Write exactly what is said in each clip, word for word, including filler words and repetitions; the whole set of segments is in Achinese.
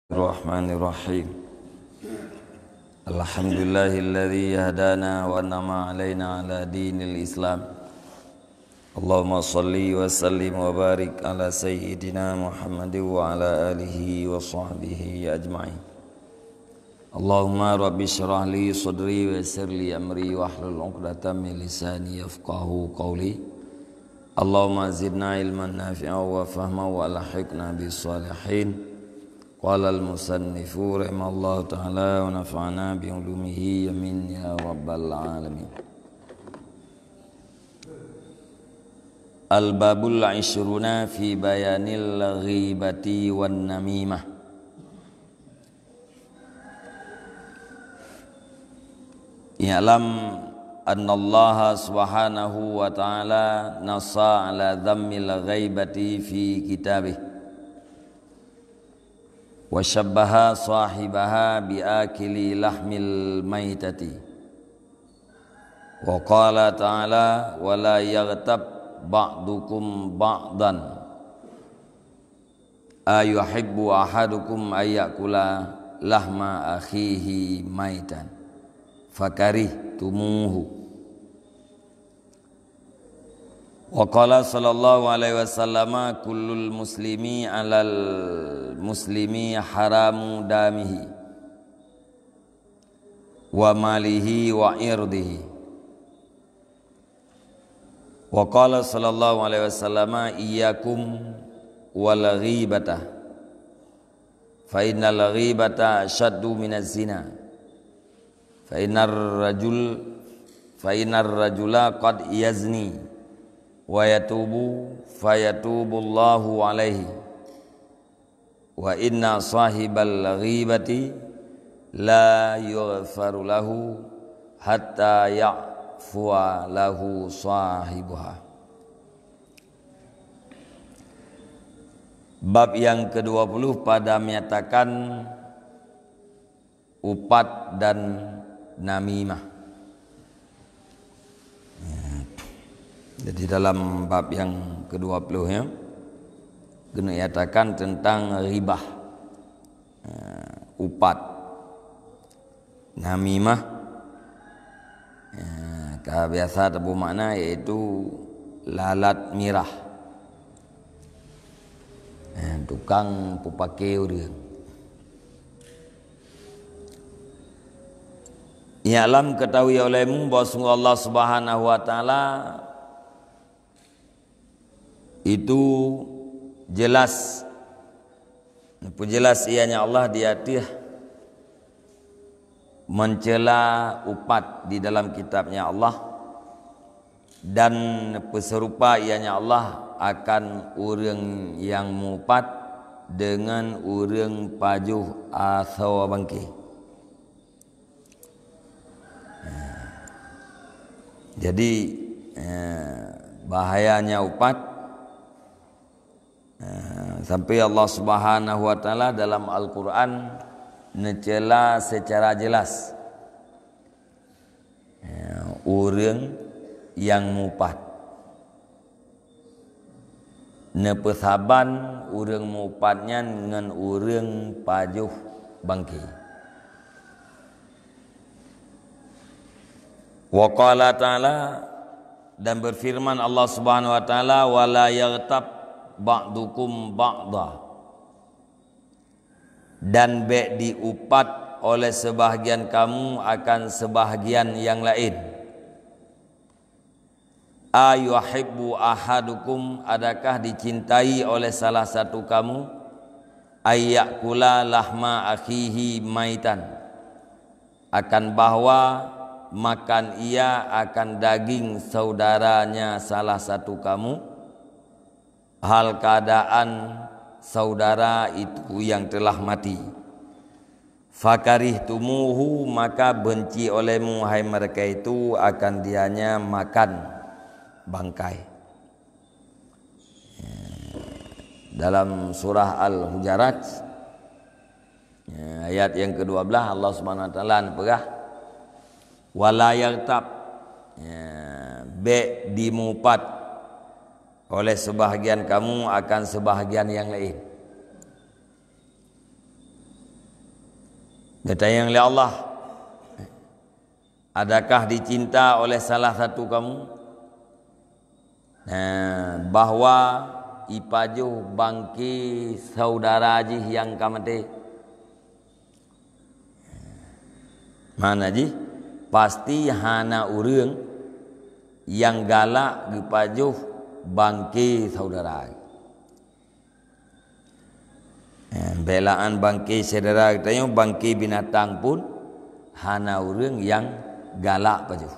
Bismillahirrahmanirrahim. Alhamdulillahilladzi hadana wa an'ama alaina ala dinil Islam. Allahumma shalli wa sallim wa barik ala sayyidina Muhammadin wa ala alihi wa sahbihi ajma'in. Allahumma rabbi shrah li sadri wa yassir li amri wahlul 'uqdatam min lisani yafqahu qawli. Allahumma zidna ilman nafi'a wa fahma wa alhiqna bis salihin. Qala al-musannifu rahimallahu ta'ala wa nafa'ana bi ulumihi, amin ya rabbal alamin. Al-babul 'ishruna fi bayanil ghibati wan namimah. I'lam annallaha subhanahu wa ta'ala nassa ala dhammil ghaibati fi kitabih. Wa syabbaha sahibaha bi akili lahmil maitati. Wa qala ta'ala, "Wa la yaghtab ba'dukum ba'dan. Ayuhibbu ahadukum ayyakula lahma akhihi maitan. Fakarihtumuhu." Wa qala sallallahu alaihi wasallama, "Kullul muslimi alal muslimi haramu damihi wa malihi wa irdihi." Wa qala sallallahu alaihi wasallama, "Iyyakum wal ghibata, fa innal ghibata asyaddu minaz zina." Fa innar rajul, fa innar rajula qad yazni wa yatubu, fa yatubullahu alaihi. Wa inna sahibal ghibati la yughfaru lahu hatta ya'fua lahu sahibuha. Bab yang kedua puluh pada menyatakan upat dan namimah. Jadi dalam bab yang kedua puluh ya, keuneuk nyatakan tentang ribah, eh, upat. Namimah, eh, ka biasa teupeue makna, yaitu lalat mirah. Eh, tukang peupake ureuëng. I'lam, ketahui olehmu bahwa sungguh Allah Subhanahu wa Ta'ala itu jelas, peujeulas ianya Allah di ateueh mencela upat di dalam kitab-Nya Allah, dan peuseurupa ianya Allah akan ureuëng nyang mupat deungon ureuëng pajoh asoe bangke. Jadi, eh, bahayanya upat, eh, sampai Allah Subhanahu wa Ta'ala dalam Al-Quran neucela secara jelas, eh, ureuëng nyang mupat. Neupeusaban ureuëng mupat nyan ngon ureuëng pajoh bangke. Wa qala ta'ala, dan berfirman Allah Subhanahu wa Ta'ala, "Wa la yaghtab ba'dukum ba'da." Dan bék diupat oleh seubahgian kamu akan seubahgian nyang laén. "Ayuhibbu ahadukum, adakah dicintai oleh salah satu kamu, ayyakula lahma akhihi maitan, akan bahwa makan ia akan daging saudaranya salah satu kamu, hal keadaan saudara itu yang telah mati. Fakarihtumuhu, maka benci olehmu, hai mereka itu, akan dianya makan bangkai." Dalam surah Al-Hujurat, ayat yang kedua belas, Allah Subhanahu wa Ta'ala neupeugah, "Wa la yaghtab," ya, bék dimupat oleh seubahgian kamu akan seubahgian nyang laén. Geutanyong lé Allah, "Adakah dicinta oleh salah satu kamu?" Nah, bahwa ipajoh bangke saudara jih nyang ka maté. Makna jih, pasti hana ureuëng nyang galak geupajoh bangke saudara. Eh, beulaan bangke syedara geutanyoe, bangke binatang pun hana ureuëng nyang galak pajoh.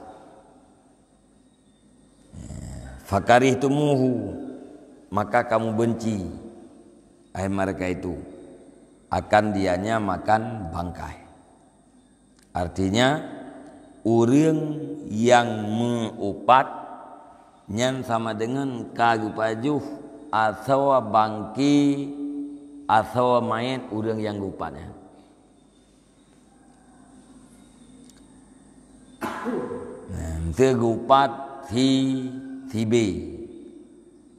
Eh, "Fakarihtumuhu," maka kamu benci, hai mereka itu, akan dianya makan bangkai. Artinya, ureuëng nyang meu-upat nyan sama deungon ka geupajoh asoe bangke, asoe manyét ureuëng nyang geu-upat nyan. Nah, miseu geu-upat si, si B.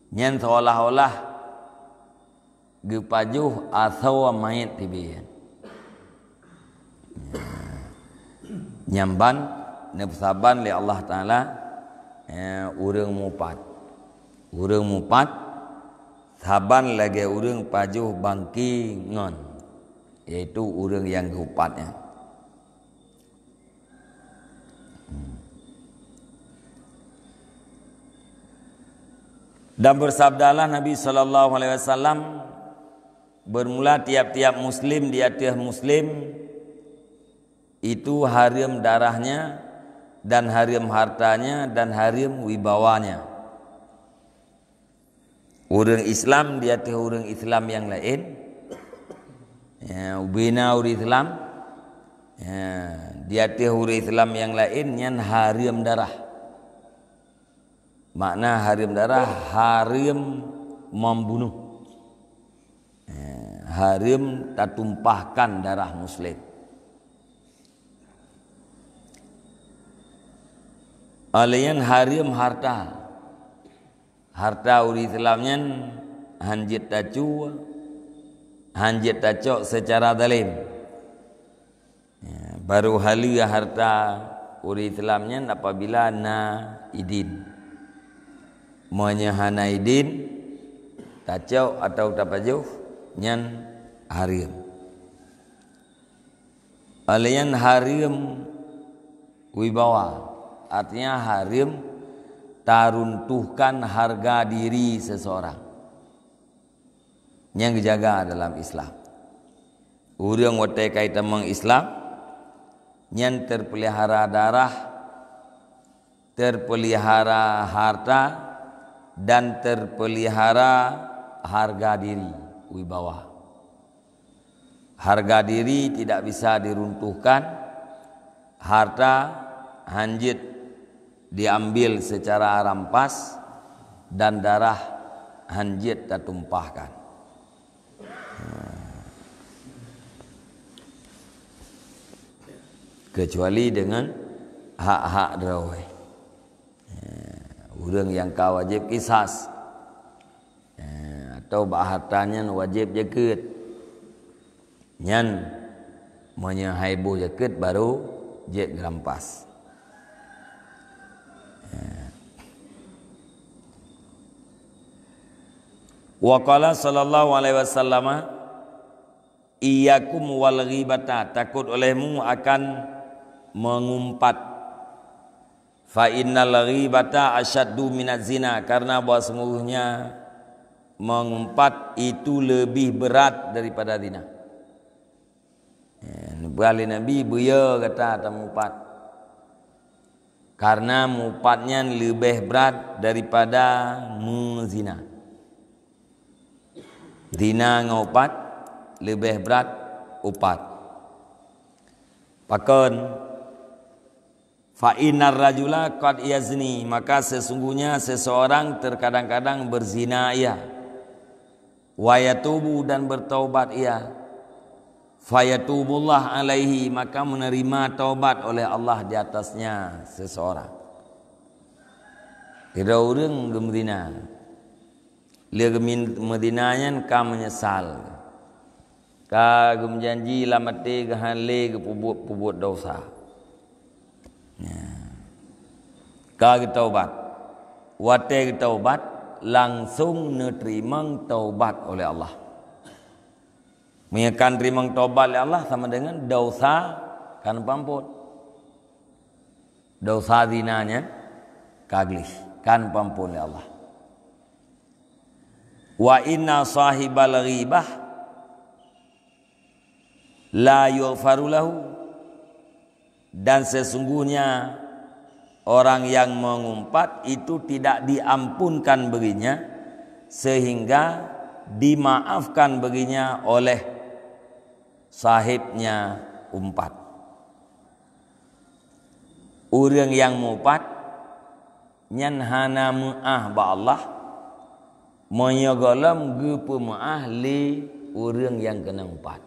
Nyan seolah-olah geupajoh asoe manyét si B nyan. Nyan ban neupeusaban lé Allah Taala, eh, ureuëng meu-upat. Ureuëng meu-upat saban lagée ureuëng pajoh bangke ngon, yaitu ureuëng nyang geu-upat nyan. Dan bersabdalah Nabi sallallahu alaihi wasallam, "Bermula tiap-tiap muslim di ateueh muslim itu hareuem darahnya, dan hareuem hartanya, dan hareuem wibawanya." Ureuëng Islam di ateueh ureuëng Islam nyang laén, ya, ubena ureuëng Islam, ya, di ateueh ureuëng Islam nyang laén nyan hareuem darah. Makna hareuem darah, hareuem membunuh. Eh, hareuem tatumpahkan darah muslim. Alaian hareuem harta. Harta ureuëng Islam nyan hanjeuet tacue, hanjeuet tacok secara zalim. Ya, baru haleue harta ureuëng Islam nyan apabila na idin. Meunyoe hana idin, tacok atawa tapajoh, nyan hareuem. Alaian hareuem wibawa, artinya hareuem taruntuhkan harga diri seseorang. Nyang geujaga dalam Islam. Ureuëng watée ka jitamong Islam, nyan teupeulihara darah, teupeulihara harta, dan teupeulihara harga diri, wibawa. Harga diri tidak bisa diruntuhkan, harta hanjeuet diambil secara rampas, dan darah hanjeuet tatumpahkan. Kecuali dengan hak-hak droe. Ureuëng nyang ka wajéb kisas, atau bak harta nyan wajéb jakeuet. Nyan, meunyoe hai boh jakeuet baru jeuet geurampas. Wa qala sallallahu alaihi wasallam, "Iyyakum wal ghibata," takut olehmu akan mengumpat. "Fa innal ghibata asyaddu minaz zina," karena bahwa sungguhnya mengumpat itu lebih berat daripada zina. Ya, neupeugah lé Nabi, "Beuyo gata tameupat, karena meupat nyan leubeh brat daripada meuzina." Zina ngon upat leubeh brat upat. Pakon? "Fa innar rajula qad yazni," maka sesungguhnya seseorang terkadang-kadang berzina ia. "Wa yatubu," dan bertaubat ia. "Fayatubullah alaihi," maka menerima taubat oleh Allah di atasnya seseorang. Sidroe ureuëng geumeuzina. Lé geumin-, meuzina nyan ka meunyeusal. Ka geumeujanji lam até geuh hana lé geupeubuet-peubuet desya. Ya. Ka geutaubat. Watée geutaubat, langsong neuteurimong taubat oleh Allah. Meunyoe ka neuteurimong taubat lé Allah, sama dengan desya ka neupeuamphon. Desya zina nyan ka gleh, ka neupeuamphon lé Allah. Wa inna sahibal ghibah la yughfaru lahu, dan sesungguhnya orang yang mengumpat itu tidak diampunkan baginya, sehingga dimaafkan baginya oleh sahibnya umpat. Ureuëng nyang mupat nyan hana meuáh bak Allah, meunyoe gohlom geupeumeuáh lé ureuëng nyang keuneuk mupat.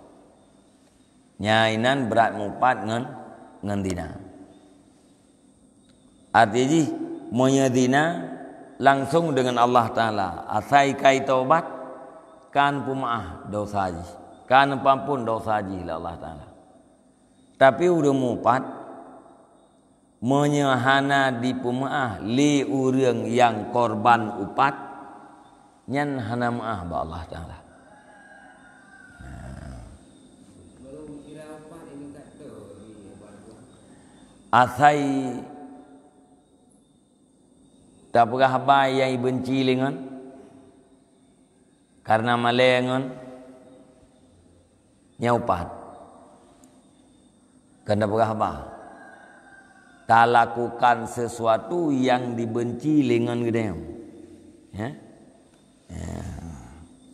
Nyan inan brat mupat ngon, ngon zina. Arti jih, meunyoe zina langsong deungon Allah Taala, asai ka itaubat, ka neupeumaáh desya jih, ka neupeuamphon desya jih lé Allah Taala. Tapi ureuëng mupat, meunyoe hana dipeumeuáh lé ureuëng nyang korban upat, nyan hana meuáh bak Allah Taala. Asai tapeugah haba nyang ibenci lé ngon, kareuna malée ngon nyang upat. Keuneuk peugah haba, talakukan sesuatu nyang dibenci lé ngon geutanyoe. Ya? Ya.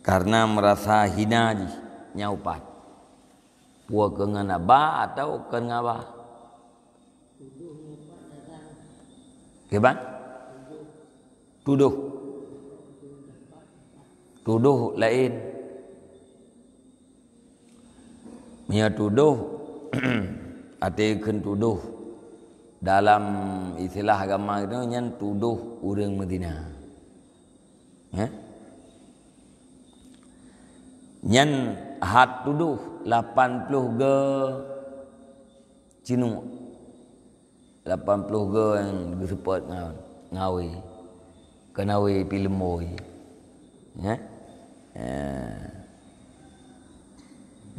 Kareuna meurasa hina jih nyang upat. Peue keu ngon haba atawa kon ngon haba? Kiban? Tudoh. Tudoh laén. Meunyoe tudoh, até kheun tudoh, dalam istilah agama geutanyoe nyan tudoh ureuëng meuzina. Eh? Nyan had tudoh lapan ploh go cinuek. Lapan ploh go nyang geuseupôt ngon, ngon awé. Kon awé pih leumoi. Ya? Eh.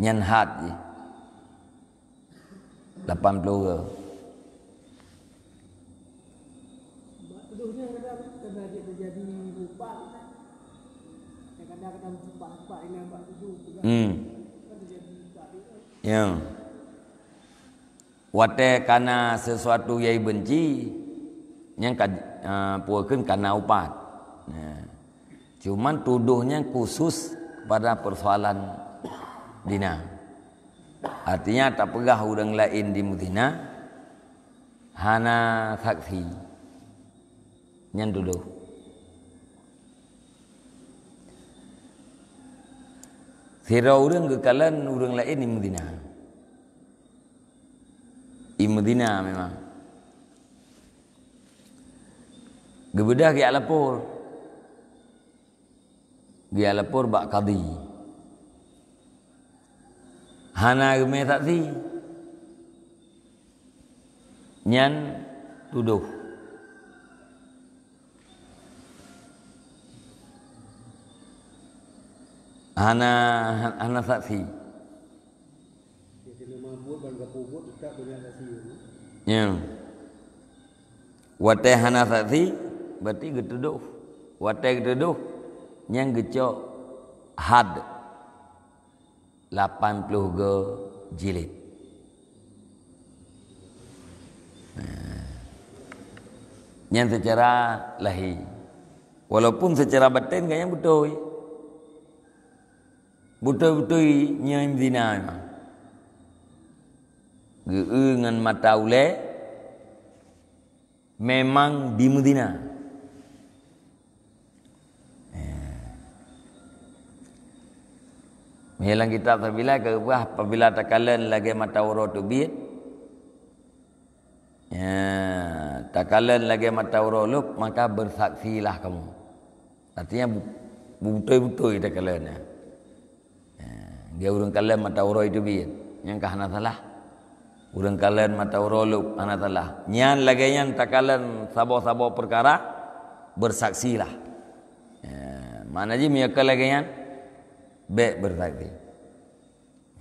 Nyan had jih. Lapan ploh go. Hmm. Ya. Watée kana sesuatu nyang ibenci, nyan ka, eh, peue kheun kana upat. Nah, cuman tudoh nyan khusus kepada persoalan zina. Artinya, tapeugah ureuëng laén di meuzina, hana saksi. Nyan tudoh. Sidroe ureuëng geukalon ureuëng laén i meuzina. I meuzina memang. Geubeudôh geujak lapor. Geujak lapor bak kadhi. Hana geumé saksi. Nyan tudoh. Hana, hana saksi. Ya. Watée hana saksi, berarti geutudoh. Watée geutudoh, nyan geucok had lapan ploh go jilid. Nah. Nyan secara lahé. Walaupun secara baten gobnyan beutôi. Beutôi-beutôi nyan zina memang. Geu-eu ngon mata ulée memang di meuzina. Eh. Meunyoe lam kitab Sabila ka geupeugah, apabila takalon lagée mata uroe teubiet, ya, takalon lagée mata uroe lhôb, maka bersaksilah kamu. Artinya, bu-, beutôi-beutôi takalon nyan. Ya. Dia ureuëng kalon mata uroe teubiet, nyang ka hana salah. Ureuëng kalon mata uroe lôb hana salah. Nyan lagée nyan takalon saboh-saboh peukara, bersaksilah. Ya, makna jih meunyoe ka lagée nyan, bék bersaksi.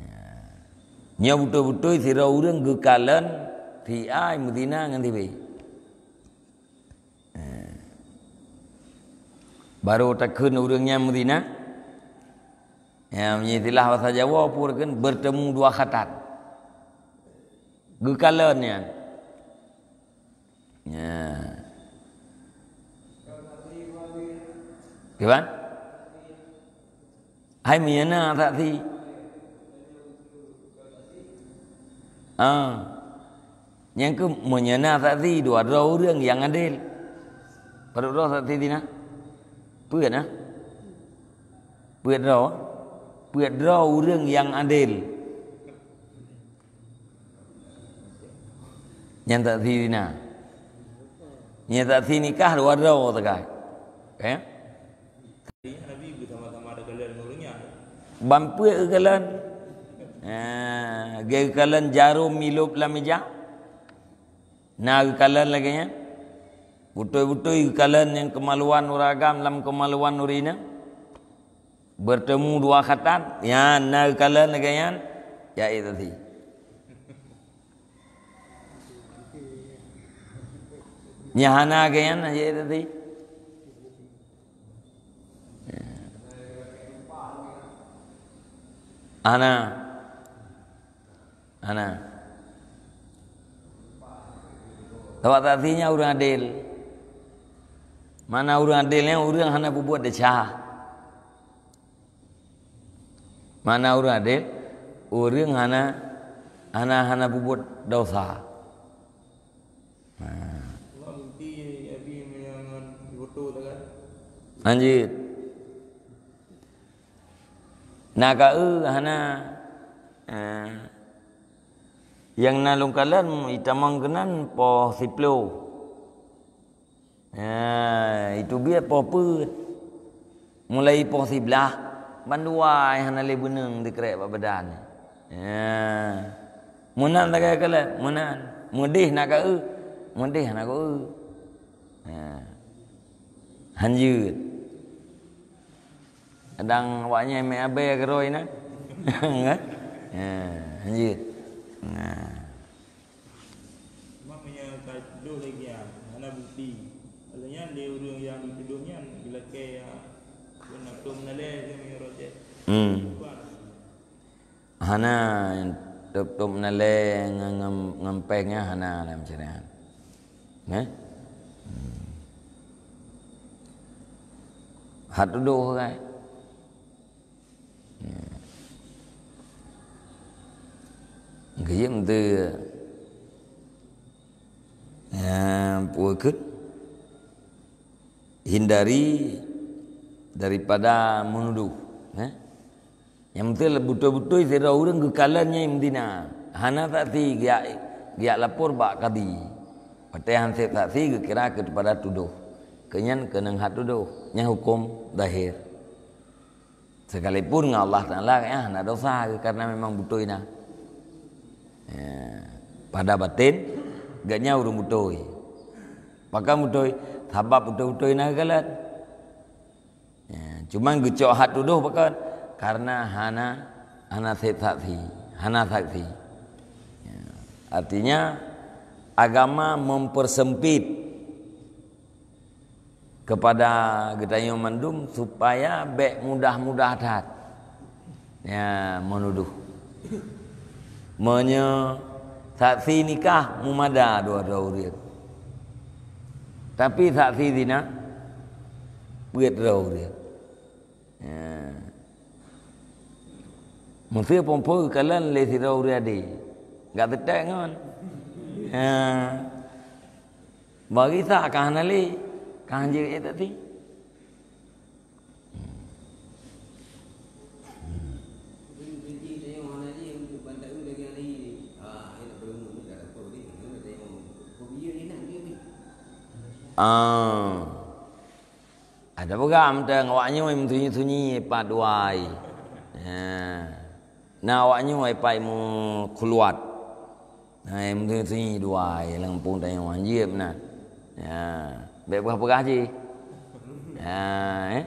Ya. Nyoe beutôi-beutôi sidroe ureuëng geukalon si A meuzina ngon si B. Eh. Baru takheun ureuëng nyan meuzina. Ya, meunyoe istilah basa Jawa pun kan bertemu dua khatan. Geukalon nyan. Ya. Kiban? Hai meunyoe na saksi. Ah. Nyang keu meunyoe na saksi dua droe ureuëng nyang adil. Padub droe saksi dina? Peuet na? Peuet droe? Peuet droe ureuëng nyang adil. Nyang saksi dina. Nyang saksi nikah dua droe sagai. Eh? Ban peuet geukalon. Ah, geukalon jarom milop lam meja. Na geukalon lagée nyan. Beutôi-beutôi geukalon nyang keumaluan ureuëng agam lam keumaluan ureuëng inong. Bertemu dua khatan, nyan na geukalon lagée nyan, jai saksi. Nyang hana lagée nyan, jai saksi. Hana. Hana. Sabab saksi nyan ureuëng adil. Mana ureuëng adil nyan ureuëng hana peubuet desya. Mana ureuëng adil, ureuëng hana, hana, hana peubuet desya. Ha. Lanjut. Na ka eu hana. Ha. Nyang na lôn kalon itamong keunan poh siploh. Ha, itu biet poh peuet. Mulai poh siblaih, bandua hana lé beuneueng dikrek bak badan. Ha. Meunan lagée kalon, meunan. Meudeh na ka eu, meudeh na ka eu. Ha. Hanjeuet. Kadang awaknyan mé abée keurôi na. Kan? Ha, hanjeuet. Nah. Cuma meunyoe ka tudoh lagée nyan, hana bukti. Lagée nyan lé ureuëng nyang jitudoh nyan geulakée nyang peunaklom nalée lagée meunyoe roh cit. Hmm. Hana, tôb-tôb nalée ngon, ngon, ngon péng nyan hana lam syariat. Neh? Hmm. Hat tudoh kan? Geuyiem teu, ya, peue kheun? Hindari daripada menuduh, eh? Nyang beutôi, beutôi-beutôi sidroe ureuëng geukalon nyang meudina. Hana saksi geujak, geujak lapor bak kadi. Watée han sép saksi geukira keu pada tudoh. Keu nyan keunong hat tudoh. Nyan huköm zahir. Sekalipun ngon Allah Taala, ya, hana desya, karena memang beutôi na. Ya. Pada batin, geuhnyan ureuëng beutôi. Pakon beutôi? Sabab beutôi-beutôi na geukalon. Ya, cuman geucok hat tudoh pakon? Karena hana, hana sép saksi, hana saksi. Ya. Artinya, agama mempersempit kepada geutanyoe mandum supaya bék mudah-mudah that, ya, menuduh. Meunyoe saksi nikah meumada dua droe ureuëng, tapi saksi zina peuet droe ureuëng. Ya. Meusé phon-phon geukalon lé sidroe ureuëng adé, gak teutek ngon. Ya. Bak gisa ka hana lé, ka hanjeuet ék saksi. Ah. Ada peugah mantong awak nyoe meusunyi-sunyi pat duai. Ha. Na awaknyoe ai pai meukhuluwat. Hai meuteungi dua ai lam gampông tanyoe hanjeuet meunan. Ya, bèk peugah-peugah jih. Ya, eh.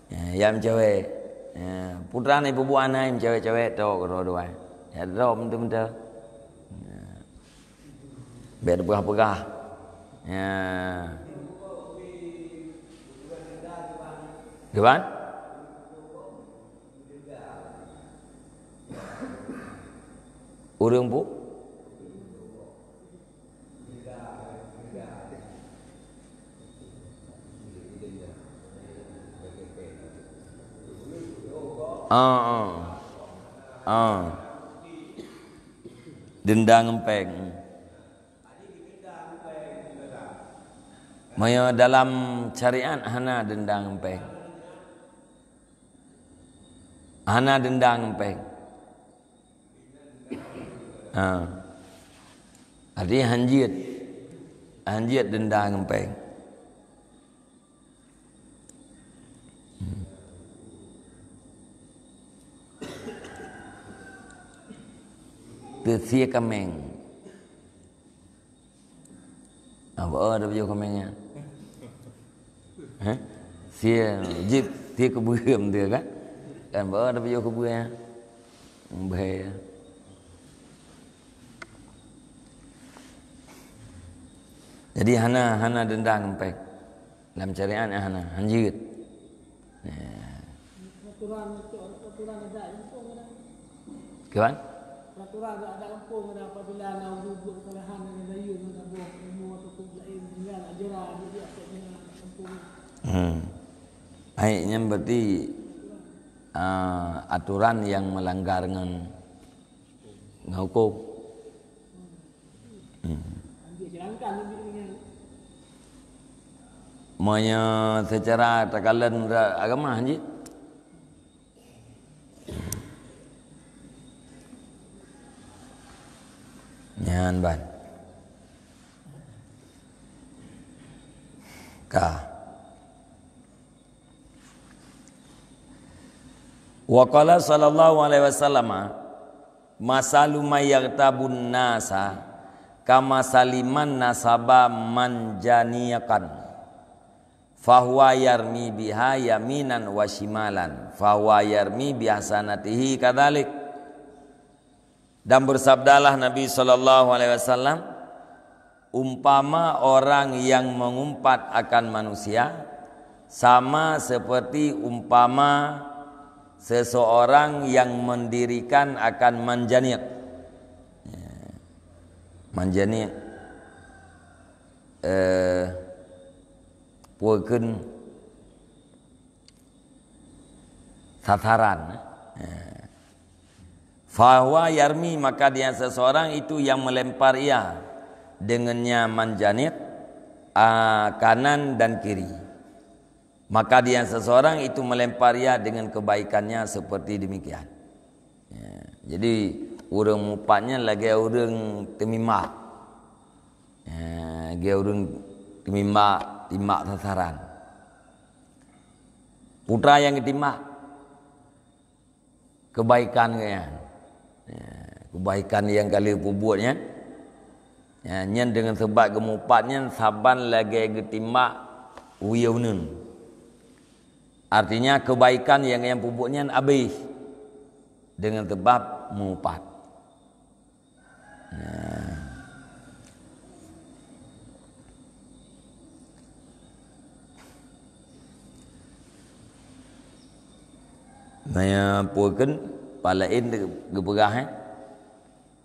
Ya, ya meucewek. Ya, putra ni peubuet anai meucewek-cewek tok keudua-dua. Ya, tok meuteun-meuteun. Ya. Bèk teupeugah-peugah. Ya. Kiban? Ureueng pu? Ah, ah. Ah. Denda ngon péng. Meunyoe dalam syariat hana denda ngon péng. Hana denda ngon péng. Ha. Artinya hanjeuet. Hanjeuet denda ngon péng. Teusie kaméng. Ah, beu ada bujur kaméng nyan. Heh? Sie jip tie keubeuem dia kan? Kan beu ada bujur keubeuem nyan. Bahaya. Jadi hana, hana denda ngon péng. Lam syariat hana, hanjeuet. Ya. Peraturan, peraturan adat gampông ada. Kiban? Peraturan adat gampông ada apabila na ureueng buet kesalahan dan layeue ngon saboh ilmu ataupun laén tinggal ajara dia adat gampông. Hmm. Baik, nyan berarti, ah, aturan yang melanggar ngon, ngon hukum. Hmm. Meunyoe seucara takalon agama jih. Nyan ban. Ka. Wa qala sallallahu alaihi wasallama, "Masalu may yaghtabun nasa, kamasali man nasaba manjaniqan, fahuwa yarmi biha yaminan wa shimalan, fahuwa yarmi bihasanatihi kadzalik." Dan bersabdalah Nabi sallallahu alaihi wasallam, "Umpama orang yang mengumpat akan manusia, sama seperti umpama seseorang yang mendirikan akan manjaniq." Ya. Manjaniq, eh, peue kheun sasaran. Ya. Fahuwa yarmi, maka dia seseorang itu yang melempar ia dengannya manjaniq, ah, kanan dan kiri. Maka dia seseorang itu melempar ia dengan kebaikannya seperti demikian. Ya, jadi ureueng mupat nyan lagèe ureueng teumimbak. Ya, lagèe ureueng teumimbak, timbak sasaran. Putra nyang geutimbak, kebaikan geuh nyan. Ya, kebaikan nyang ka lheueh peubuet nyan. Ya, nyan deungon sabab geumupat nyan saban lagèe geutimbak wie uneuen. Artinya kebaikan nyang, nyang peubuet nyan abéh deungon sabab meuupat. Nah. Maya peue kheun, palaén geupeugah, eh,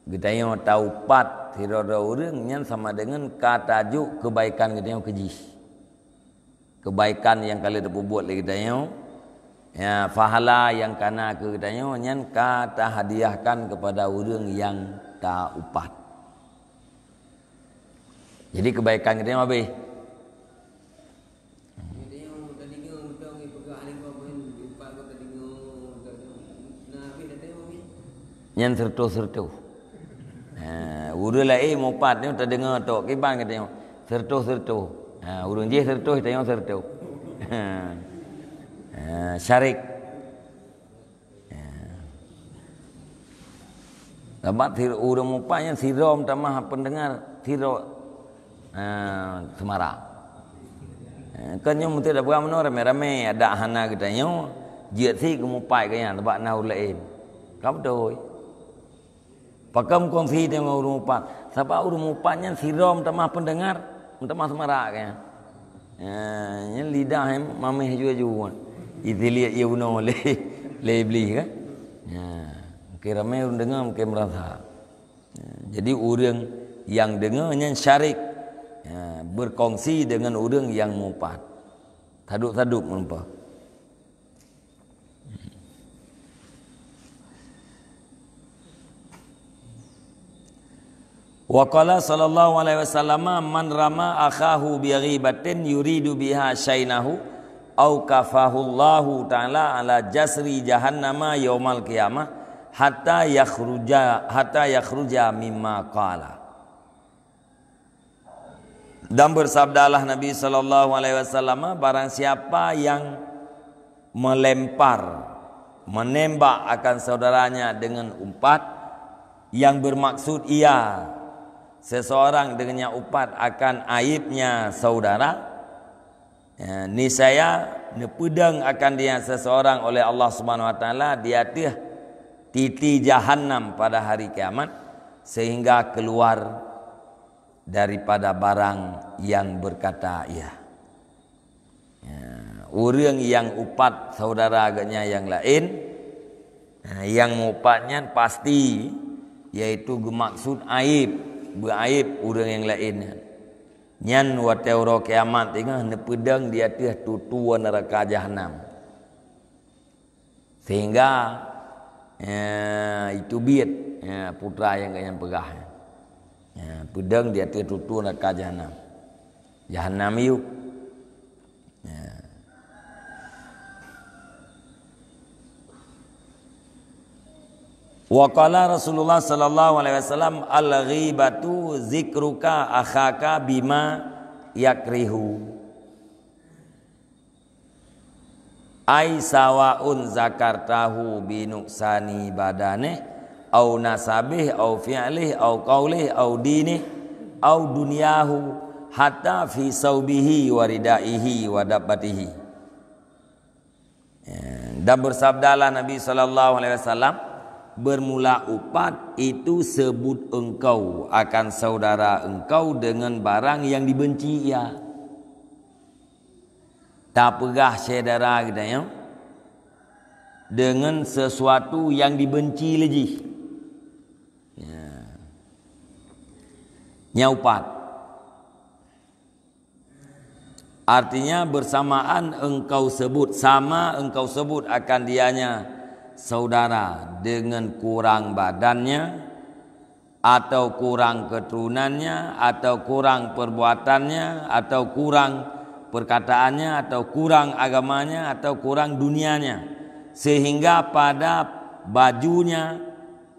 geutanyoe taupat sidroe-droe ureueng nyan sama deungon ka tajok keubaikan geutanyoe keu jih. Keubaikan nyang ka lheueh tapeubuet lé geutanyoe, ya, pahala nyang ka na keu geutanyoe nyan ka tahadiahkan keupada ureueng nyang taupat. Jadi keubaikan geutanyoe habéh. Nyan seureutôh-seureutôh. Ha, ureueng laén mupat nyoe tadeungoe tok kiban geutanyoe. Seureutôh-seureutôh. Ha, ureueng jih seureutôh, tanyoe seureutôh. Ha, syarik. Ha. Sabab sir-, ureuëng mupat nyan sidroe meutamah peundeungar, sidroe, eh, seumara. Eh, kan nyoe meuteuk dapeuga meunoe ramé-ramé, adak hana geutanyoe, jeuet sit geumupat geuh nyan, sabab na ureuëng laén. Ka beutôi. Pakon kongsi deungon ureuëng mupat? Sabab ureuëng mupat nyan sidroe meutamah peundeungar, meutamah seumara geuh nyan. Ha, nyan lidah nyang mameh ju-ju. Itiliek ie unoe lé, lé Iblih kan. Ha, mungkin ramé ureuëng deungoe, mungkin meurasa. Ha, jadi ureuëng nyang deungoe nyan syarik, ha, beukongsi deungon ureuëng nyang mupat. Tadub-tadub meureumpok. Wa qala sallallahu alaihi wasallam, "Man rama akhahu bi ghibatin yuridu biha syainahu, au kafahu Allahu ta'ala ala jasri jahannama yaumal qiyamah, hatta yakhruja, hatta yakhruja mimma qala." Dan bersabdalah Nabi sallallahu alaihi wasallam, barang siapa yang melempar, menembak akan saudaranya dengan umpat, yang bermaksud ia, seseorang dengannya umpat akan aibnya saudara, ya, niscaya neupeudong akan dia seseorang oleh Allah Subhanahu Wa Taala di ateueh titi jahannam pada hari kiamat, sehingga keluar daripada barang yang berkata ia. Ya, ureuëng nyang upat saudara geuhnyan nyang laén, ha, nyang meuupat nyan pasti, yaitu geumaksud aib, beuaib ureuëng nyang laén nyan. Nyan watée uroe kiamat teungoh neupeudong di ateueh tutue neuraka jahannam. Sehingga, eh, itu biet, eh, putra nyang geuhnyan peugah. Eh, peudong di ateueh tutue neuraka jahannam. Jahannam yub. Eh. Wa qala Rasulullah sallallahu alaihi wasallam, "Al-ghibatu zikruka akhaka bima yakrihu." Ai sawaun zakartahu bi nuqsani badaneh, au nasabih, au fi'lih, au qaulih, au dinih, au dunyahu, hatta fi saubihi wa ridaihi wa dabbatihi. Ya, dan bersabdalah Nabi sallallahu alaihi wasallam, "Bermula upat itu sebut engkau akan saudara engkau dengan barang yang dibenci ia." Tapeugah syedara geutanyoe deungon sesuatu nyang dibenci lé jih. Ya. Nyang upat. Artinya, bersamaan engkau sebut, sama engkau sebut akan dianya saudara dengan kurang badannya, atau kurang keturunannya, atau kurang perbuatannya, atau kurang perkataannya, atau kurang agamanya, atau kurang dunianya, sehingga pada bajunya,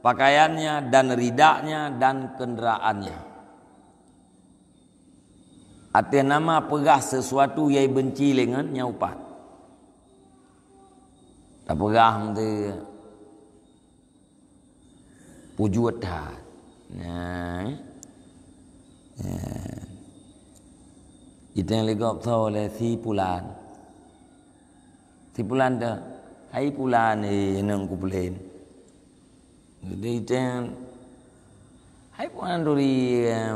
pakaiannya, dan ridaknya, dan kenderaannya. Ateueh nama peugah sesuatu nyang benci lé ngon nyang upat. Tapeugah meuntée pujuet that. Nah, eh. Itang lé gob tho lé si pulan. Si pulan tu, "Hai pulan, eh, nang ku pulen." Jadi itang, "Hai pulan turi, eh,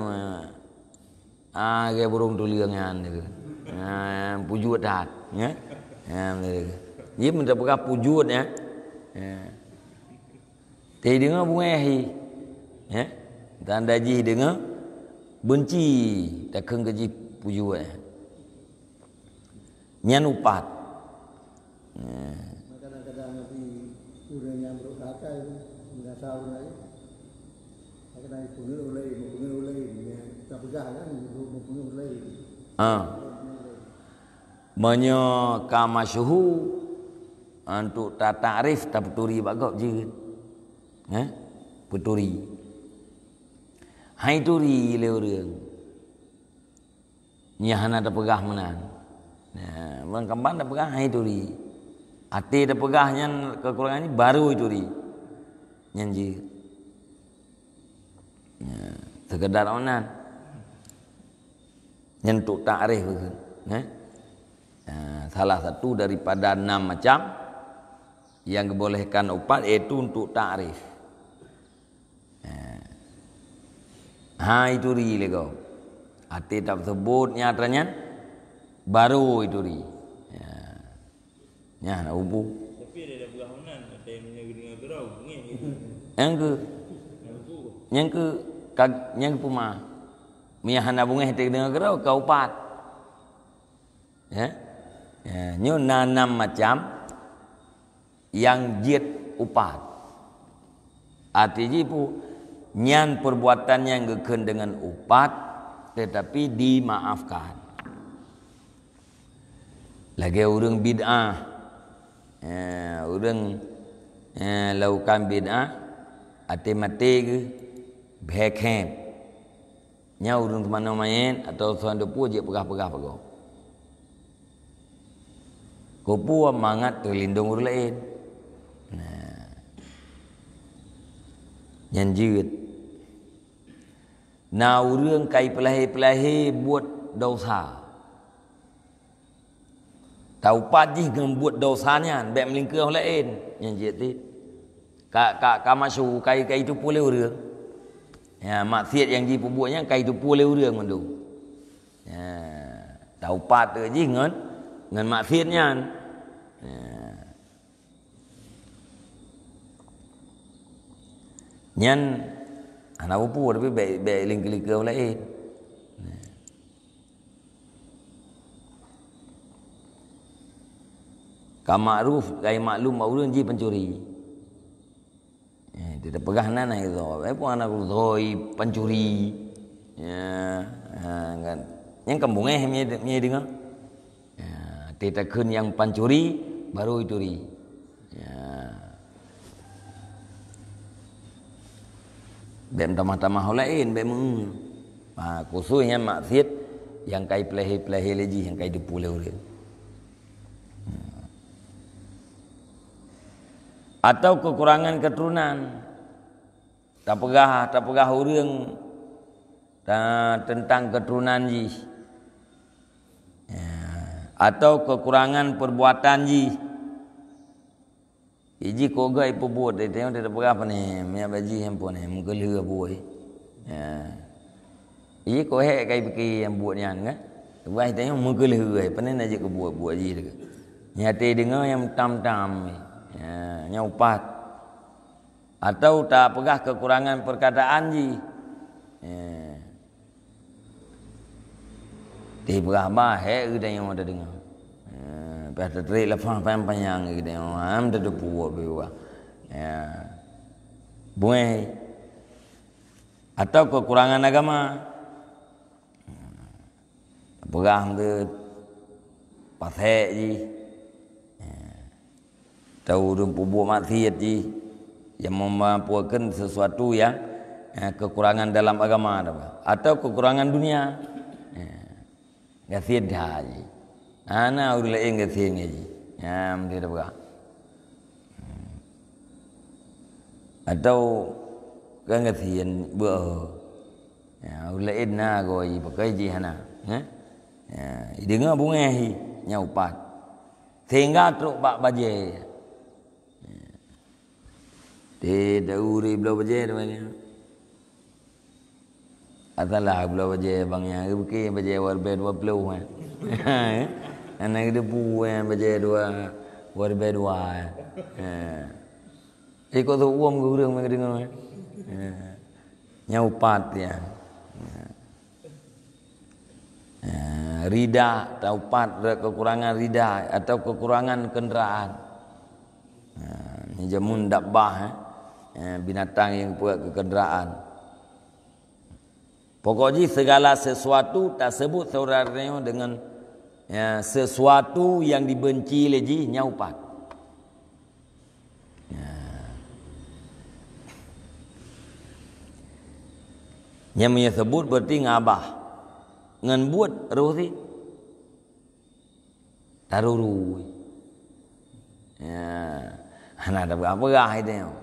ah, gaya burung tuleueng nyan tu." Nah, pujuet that, ya. Ya, dia minta peugah pujuet, ya. Ya. Tapi deungoe beungéh hi. Ya. Tanda jih deungoe benci, takheun keu jih pujuet. Nyan upat. Ya. Kadang-kadang nanti ureuëng nyang brok akai tu, meunasah ureuëng laén. Kadang-kadang ipeungeut ulée, meupeungeut ulée, ya, tapeugah kan, meupeungeut ulée. Ah. Meunyoe ka masyhur, untuk tatakrif tapeuturi bak gob jeuet. Eh? Peuturi. Hai turi lé ureuëng. Nyan hana tapeugah meunan. Nah, meunyoe ka ban tapeugah hai turi. Até tapeugah nyan keukurangan nyan baru turi. Nyan jeuet. Sekedar awak nan. Nyan untuk takrif, eh? Nah, salah satu daripada enam macam yang dibolehkan upat, yaitu untuk takrif. Ha, ituri lego. Até tak sebut nyata nyan, baru ituri. Ya. Nyan nak ubu. Tapi ada dah berah nan, ada yang meunyoe geudeungoe keudroe, bungéh gitu. Nyang ke, nyang ke, kag-, nyang ke puma. Miyah hana bungéh teudeungoe keudroe, ka upat. Ya. Ya, nyoe na enam macam nyang jeuet upat. Arti jih pu, nyan perbuatan nyang geukheun deungon upat, tetapi dimaafkan. Lagée ureuëng bid'ah. Eh, ureuëng, eh, lakukan bid'ah, até maté geuh beuhekém. Nyan ureuëng teumanoe manyét atawa soe deupue jeuet peugah-peugah pagoe. Keupeue mangat teulindong ureuëng laén. Nah. Nyan jeuet. Na ureuëng kai peulahé-peulahé buet dosa. Taupat jih ngon buet dosa nyan, bék meulingkeue laén. Nyan jeuet cit. Ka, ka, ka masyhu, kai, kai tupue lé ureuëng. Ya, maksiat nyang jipeubuet nyan kai tupue lé ureuëng mandum. Ya, taupat jih ngon, ngon maksiat nyan. Ya. Nyan hana peue-peue, tapi bék, bék lingkeue-lingkeue laén. Ka makruf, ka maklum bak ureuëng jih pancuri. Eh, dia peugah nan hai dhoe. Eh, pun anak dhoe pancuri. Ya, ha, kan. Nyang kan bungéh mie, mie deungoe. Ya, teutakheun nyang pancuri, baru ituri. Ya. Bék meutamah-tamah laén, bék meu. Ha, khusus nyang maksiat, nyang kai peulahé-peulahé lé jih, nyang kai tupue lé ureuëng. Atau kekurangan keturunan. Tapeugah, tapeugah ureuëng ta-, teuntang keuturonan jih. Ya. Atau kekurangan perbuatan jih. Jih kok geuh peubuet, tanyoe tapeugah pane, miet bak jih nyan pane, meukeulheueh buet. Ya. Jih kok hék kai pike nyang buet nyan kan? Tapeugah tanyoe meukeulheueh, pane na jeuet keu buet-buet jih. Nyan até deungoe nyang tam-tam. Ya, nyang upat. Atau tapeugah kekurangan perkataan jih. Eh. Tapeugah bah, hék geutanyoe tadeungoe. Eh, leupah tatrek leupah panyang-panyang geutanyoe, ham tateupeue peue. Ya. Buet. Atau kekurangan agama. Peugah meukeue pasék jih. Tau ureuëng peubuet maksiat jih, nyang meumeupeukeunan sesuatu nyang, eh, kekurangan dalam agama, atau kekurangan dunia. Eh, gasien that jih. Hana ureuëng laén gasien ngon jih. Nyan meusti tapeugah. Atau kan gasien beuh. Ya, ureuëng laén na goe jih, pakon jih hana. Eh? Ya, ideungoe bungéh jih, nyan upat. Sehingga trok bak bajée. Teuh dauri bloe bajée teuma nyan. Asalah bloe bajée bang nyan, geubuke bajée dua ribèe dua ploh, eh. Hana geuteupeue, eh, bajée dua, dua ribèe dua, eh. Eh. Ikot seuuem geuh ureuëng meudeungoe, eh. Eh. Nyan upat nyan. Eh, rida, taupat kekurangan rida atau kekurangan kenderaan. Eh, ni jameun dabbah, eh. Eh, binatang nyang peuet keu kenderaan. Pokok jih segala sesuatu tasebut saudara nyoe dengan, ya, sesuatu yang dibenci lé jih nyan upat. Ya. Nyang meunyoe seubut berarti ngabah. Ngon buet roh sit. Taruru. Ya. Hana tapeugah-peugah itu.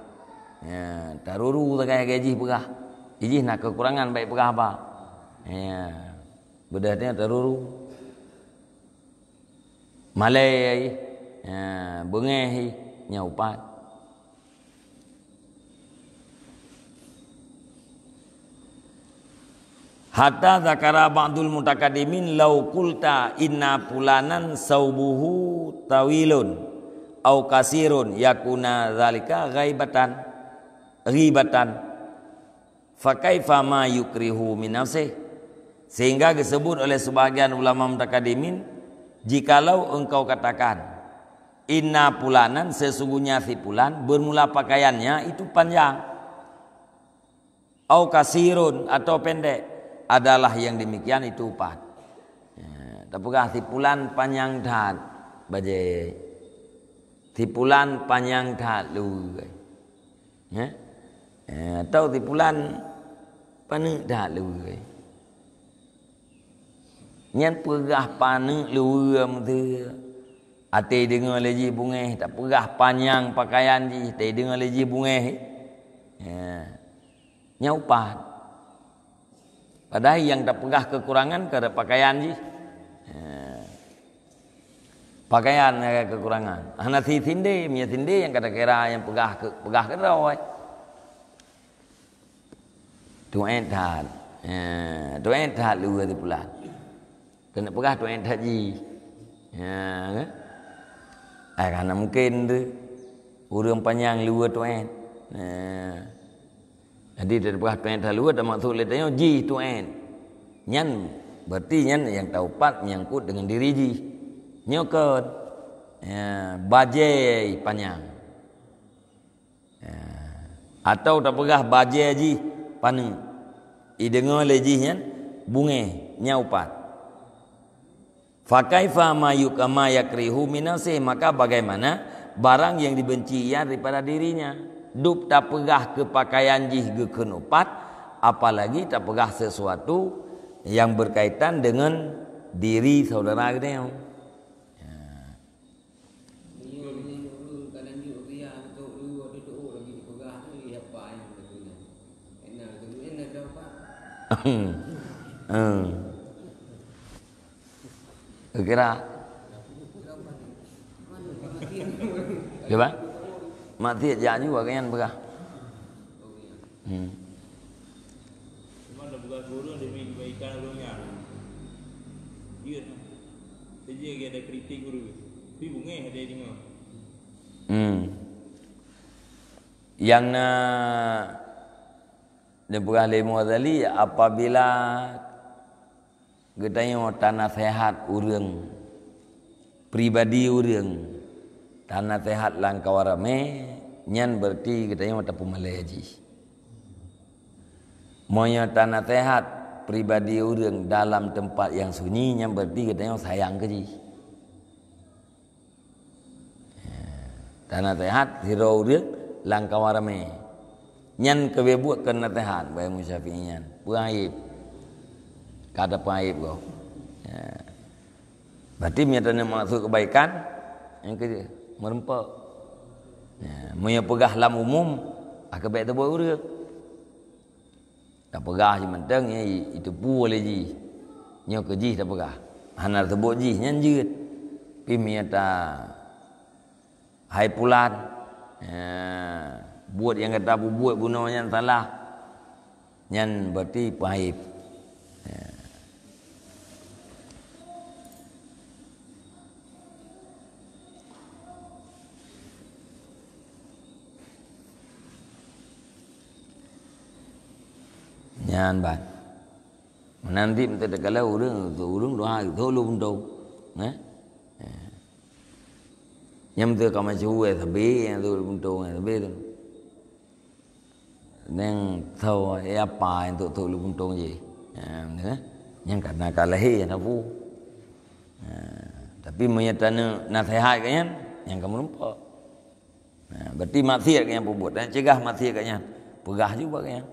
Ya, taruru sagai-sagai jih peugah. Ijih na keukurangan bak peugah haba. Ya. Beudôh nyoe teururu. Malée, ya, beungéh, nyoe upat. Hatta zakara ba'dul mutakaddimin, "Lau qulta inna fulanan saubuhu tawilun au kasirun yakuna zalika ghaibatan, ghibatan." Fakaifa ma yukrihu min nafsih? Sehingga geusebut oleh sebahagian ulama mutakadimin, jikalau engkau katakan, "Inna fulanan, sesungguhnya si fulan, bermula pakaiannya itu panjang, au kasirun, atau pendek, adalah yang demikian itu upat." Ya, tapeugah si fulan panyang that bajée, si fulan panyang that luweue. Ya? Eh, atau si fulan paneuk that luweue. Nyan peugah paneuk luweue meuteue. Até deungoe lé jih bungéh, tapeugah panyang pakaian jih, até deungoe lé jih bungéh. Ya. Nyan upat. Padahai nyang tapeugah keukurangan keu pakaian jih. Ha. Pakaian nyang keukurangan. Hana si sindé, meunyo sindé nyang ka takira nyang peugah keu, peugah keudroe. Tuét that. Ha, tuét that luweue si fulan. Keuneuk peugah tuét that jih. Ha, kan? Ai, hana mungken tu. Ureuëng panyang luweue tuét. Ha. Jadi, tapeugah tuét that luweue, tamaksud lé tanyoe jih tuét. Nyan, berarti nyan nyang taupat menyangkut dengan diri jih. Nyoe kon, ya, bajée panyang. Ya. Atau tapeugah bajée jih paneuk. Ideungoe lé jih nyan bungéh, nyan upat. Fakaifa ma yuk-, ma yakrihu min nafsih, maka bagaimana barang yang dibenci ia daripada dirinya? Dub tapeugah keu pakaian jih geukheun upat, apalagi tapeugah sesuatu yang berkaitan dengan diri saudara geutanyoe. Ya. Hmm. Kira. Coba. Mak tiek jak juga kan peugah. Hmm. Cuma dah peugah gurung demi kebaikan ureuëng nyan. Iya. Saja lagi ada kritik guru. Tapi bungéh ada dengar. Hmm. Yang na dipeugah lé Imam Ghazali, apabila geutanyoe tanaseuhat ureuëng, pribadi ureuëng, tanaseuhat lam kawan ramé, nyan berarti geutanyoe tapeumalée jih. Meunyoe tanaseuhat pribadi ureuëng dalam teumpat nyang sunyi, nyan berarti geutanyoe sayang keu jih. Tanaseuhat sidroe ureuëng lam kawan ramé. Nyan keubiet buet keu naseuhat bak Imam Syafi'i nyan. Peuaéb. Ka tapeuaéb gob. Ya. Berarti meunyo taneuk maksud kebaikan, nyang keu meureumpok. Ya, meunyo peugah lam umum, ah, keu bék teubuet ureuëng. Tapeugah jih mantong, ya, i-, iteupeue lé jih. Nyoe keu jih tapeugah. Hana teubuet jih, nyan jeuet. Pi meunyo ta, "Hai pulan, ya, buet nyang gata peubuet bunoe nyan salah." Nyan berarti peuaéb. Ya. Nyan ban. Nanti meuteukala ureuëng, ureuëng dua hari, thok lôn puntông. Eh? Eh. Nyang meuteukala macam ureuëng sabe, nyang thok lôn puntông, sabe tu. Neng tho, eh, apa nyang thok-thok lôn puntông jih. Ha, betul, eh? Nyang ka na ka lahé, nyang na pu. Ha, tapi meunyo taneuk naseuhat geuh nyan, nyang ka meureumpok. Ha, berarti maksiat geuh nyan peubuet. Taneuk cegah maksiat geuh nyan. Peugah ju bak geuh nyan.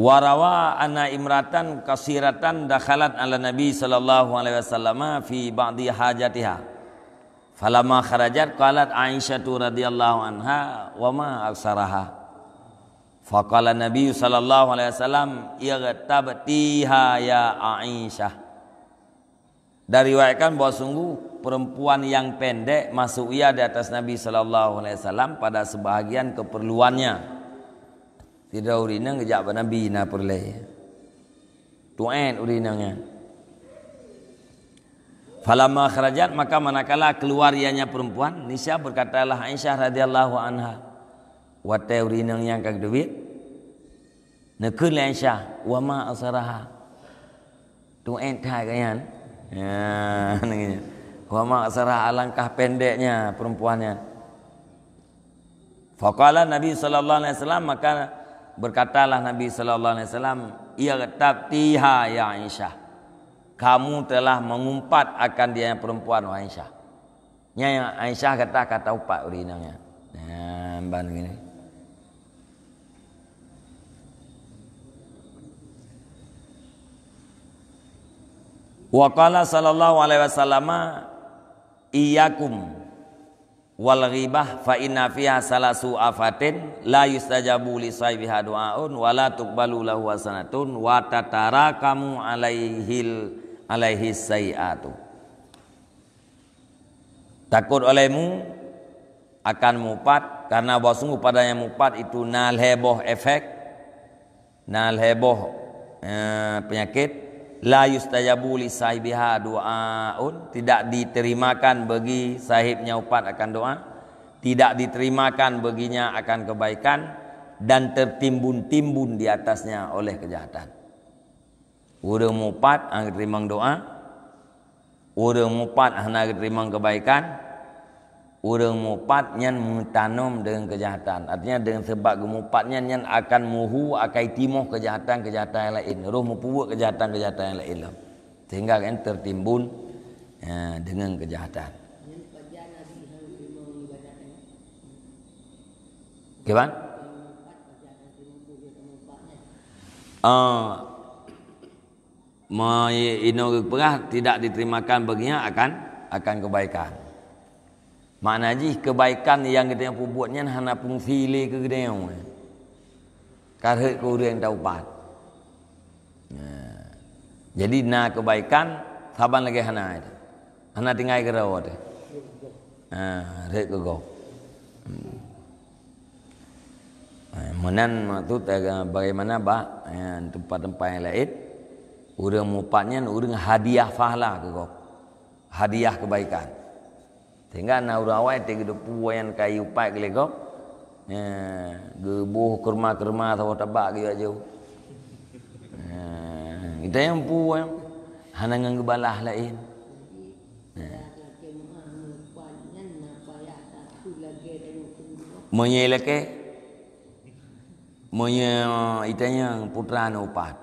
Wa rawa anna imra'atan qasiratan dakhalat 'ala Nabi sallallahu alaihi wasallama fi ba'di hajatiha. Falamma kharajat qalat Aisyatu radhiyallahu anha, "Wa ma aksaraha?" Faqala Nabi sallallahu alaihi wasallam, "Ightabtiha ya Aisyah." Diriwayatkan bahwa sungguh perempuan yang pendek masuk ia di atas Nabi sallallahu alaihi wasallam pada sebahagian keperluannya. Sidroe ureueng inong geujak bak Nabi na peureulèe. Tuet ureueng inong nyan. Falamma kharajat, maka manakala keluar ianya perempuan, niscaya berkatalah Aisyah radhiyallahu anha, watèe ureueng inong nyan ka geuteubiet, neukheun lé Aisyah, "Wa ma aksaraha?" Tuet that geuh nyan. Ya, "Wa ma aksaraha," alangkah pendeknya perempuan nyan. Faqala Nabi sallallahu alaihi wasallam, maka berkatalah Nabi sallallahu alaihi wasallam, "Ightabtiha ya Aisyah." Kamu telah mengumpat akan dia perempuan, wahai Aisyah. Nyan Aisyah gata ka taumpat ureueng inong nyan. Nah, ban gini. Wa qala sallallahu alaihi wasallam, "Iyyakum wal ghibah fa inna fiha salasu afatin la yustajabu li sahibiha du'aun wa la tuqbalu lahu hasanatun wa tatarakamu alaihil, alaihi sayyi'atu." Takot olehmu akan mupat, karena bahwa sungguh padanya mupat itu na lhèe boh efek, na lhèe boh, eh, penyakit. La yustajabu li sahibiha du'aun, tidak diterimakan bagi sahibnya upat akan doa, tidak diterimakan baginya akan kebaikan, dan tertimbun-timbun di atasnya oleh kejahatan. Ureueng mupat hana geuteurimong doa, ureueng mupat hana geuteurimong kebaikan, ureueng mupat nyan meutanom deungon keujahatan. Artinya, deungon sabab geumupat nyan, nyan akan muhu, akan timoh keujahatan-keujahatan nyang laén, roh mupeubuet keujahatan-keujahatan nyang laén lom, sehingga nyan tertimbun, ya, deungon keujahatan. Kiban? Ah, me-, inoe geupeugah tidak diterimakan baginya akan, akan kebaikan. Makna jih kebaikan nyang geutanyoe peubuet nyan hana fungsi lé keu geutanyoe. Ka rhot keu ureueng taubat. Nah. Jadi na kebaikan saban lagèe hana itu. Hana tinggai keudroe teuh. Ha, rhot keu gob. Hmm. Ha, meunan maksud, eh, bagaimana bak, eh, tempat-tempat nyang laén, ureueng mupat nyan ureueng hadiah pahala keu gob. Hadiah kebaikan. Sehingga na ureueng awai teuh geuteupeue nyan ka iupat lé gob, eh, geuboh keurma-keurma saboh tabak geuyue jôh. Eh, geutanyoe peue, hana ngon geubalah laén. Eh. Meunyoe ilakèe, meunyoe geutanyoe putra neuupat,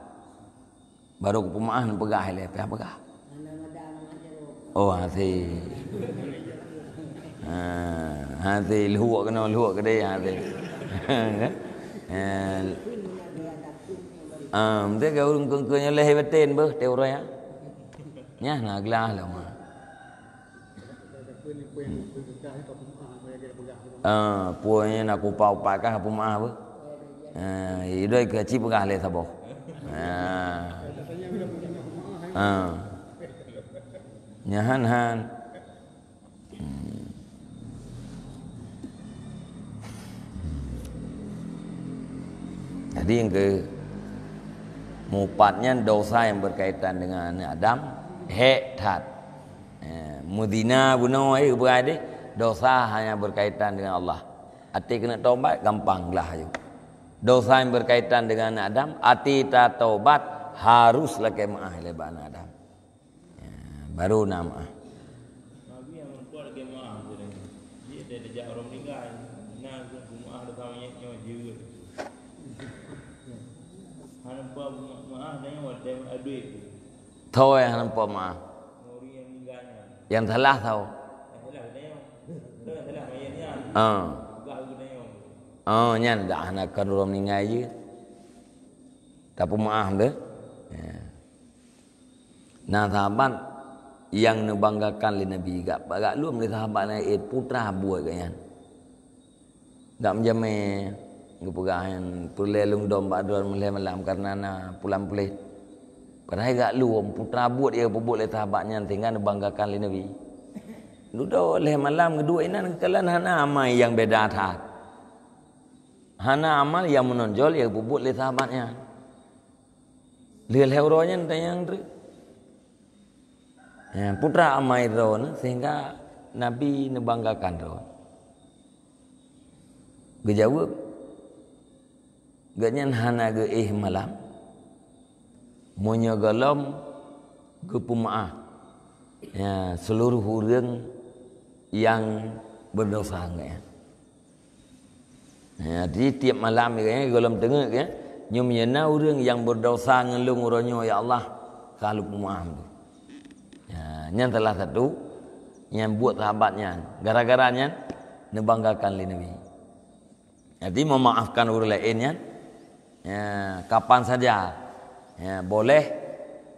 barô keu peumeu'ah neupeugah ilèe, payah peugah. Oh, hasé. Ha, hasé, lheueh keunoe, lheueh keudéh, hasé. Eh, ah, meusti ka ureueng keu-, keu nyoe lheueh baten beuh, teuh uroe nyan. Nyan na glah lom. Ah, peue nyang na kupa-upa kah peumeu'ah beuh. Ah, idoi keu ci peugah lé saboh. Ah. Ah. Nyan han. Hmm. Jadi nyang keu mupat nyan dosa yang berkaitan dengan aneuk Adam, hék that. Eh, meuzina bunoe, eh, geupeugah deh, dosa hanya berkaitan dengan Allah. Até keuneuk tobat, gampang glah aju. Dosa yang berkaitan dengan aneuk Adam, até tatobat harus lakèe meu'ah lé bak aneuk Adam. Ya, baru na meu'ah. Nabi nyang meupat lakèe meu'ah sideh. Jih deh tajak ureueng meuninggai. Na geupeu meu'ah dosa manyét nyoe jeuet. Hana meupat meu'ah dan nyoe watèe adui. Tho nyang hana meupat meu'ah. Ureueng nyang meuninggai nyan. Nyang salah tho. Nyang salah geutanyoe. Tho nyang salah manyét nyan. Ah. Peugah geutanyoe. Oh, nyan dak hana kon ureueng meuninggai jeuet. Tapeumeu'ah beuh. Ya. Na sahabat Nyang neubanggakan lé Nabi, gak, gak lom lé sahabat laén, eh, putra buet gobnyan. Gak meujamé, geupeugah nyan, peureulée lôn dom bak droe meulhée malam kareuna na pulan puléh. Padahai gak lom putra buet nyang geupeubuet lé sahabat nyan sehingga neubanggakan lé Nabi. Dudoe lhée malam geuduek inan geukalon hana amai nyang beda that. Hana amal nyang meunonjol nyang geupeubuet lé sahabat nyan. Lheueh-lheueh uroe nyan tanyong treuk. Ya, putra amai droeneuh sehingga Nabi neubanggakan droeneuh. Geujaweueb, gobnyan hana geuéh malam, meunyoe gohlom geupeumeuáh, ya, seuluruh ureuëng nyang beudesya ngon gobnyan. Ya, jadi tieb malam nyan, gohlom teungeut nyan, nyoe meunyoe na ureuëng nyang beudesya ngon lôn uroe nyoe, ya Allah, ka lôn peumeuáh tu. Ya, nyan salah satu nyang buet sahabat nyan. Gara-gara nyan neubanggakan lé Nabi. Jadi memaafkan ureuëng laén nyan, ya, kapan saja, ya, boleh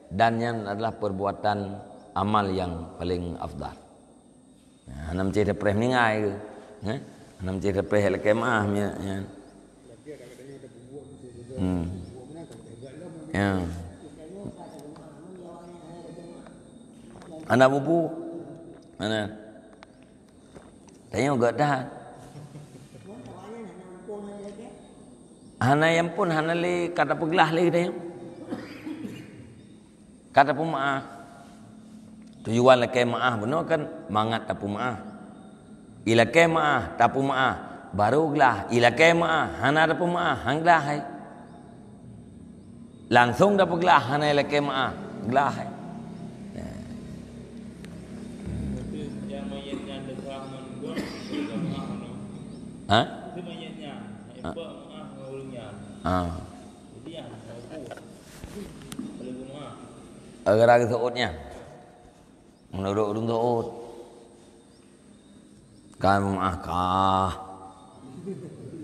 dan nyan adalah perbuatan amal yang paling afdal. Nah, hana meucéh tapreh meuninggai keuh. Eh? Hana meucéh tapreh lakée meuáh nyan. Hmm. Ya. Hana bubu. Hana. Tanyong gak dah. Hana nyang pun hana lé ka tapeuglah lé tanyong. Ka tapeumeuáh. Tujuan lakée meuáh bunoe kan mangat tapeumeuáh. Ilakée meuáh, tapeumeuáh, barô glah. Ilakée meuáh, hana tapeumeuáh, han glah hai. Langsong tapeuglah hana ilakée meuáh, glah hai. Ha? Ha? Gara-gara seuôt nyan. Meunurot ureuëng seuôt. Kan meuáh kah.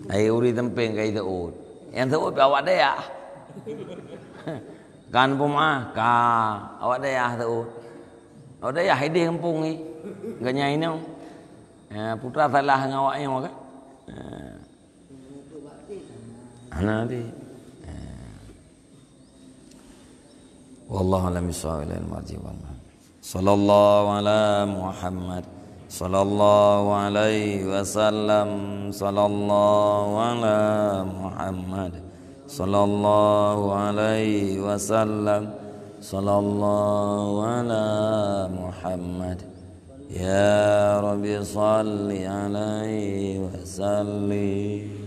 Hai ureuëng sampéng ka seuôt. Nyang seuôt pih awak dayah. Kan peumeuáh kah. Awak dayah seuôt. Awak dayah idéh gampông ni. Ganya inoe. Ya, putra salah ngon awak nyoe kan. Ya. Hana di. Wallahu a'lam bishawab, ilal marji wal ma'ad. Sallallahu ala Muhammad. Sallallahu alaihi wasallam. Sallallahu ala Muhammad. Sallallahu alaihi wasallam. Sallallahu ala Muhammad. Ya Rabbi salli alaihi wasallim.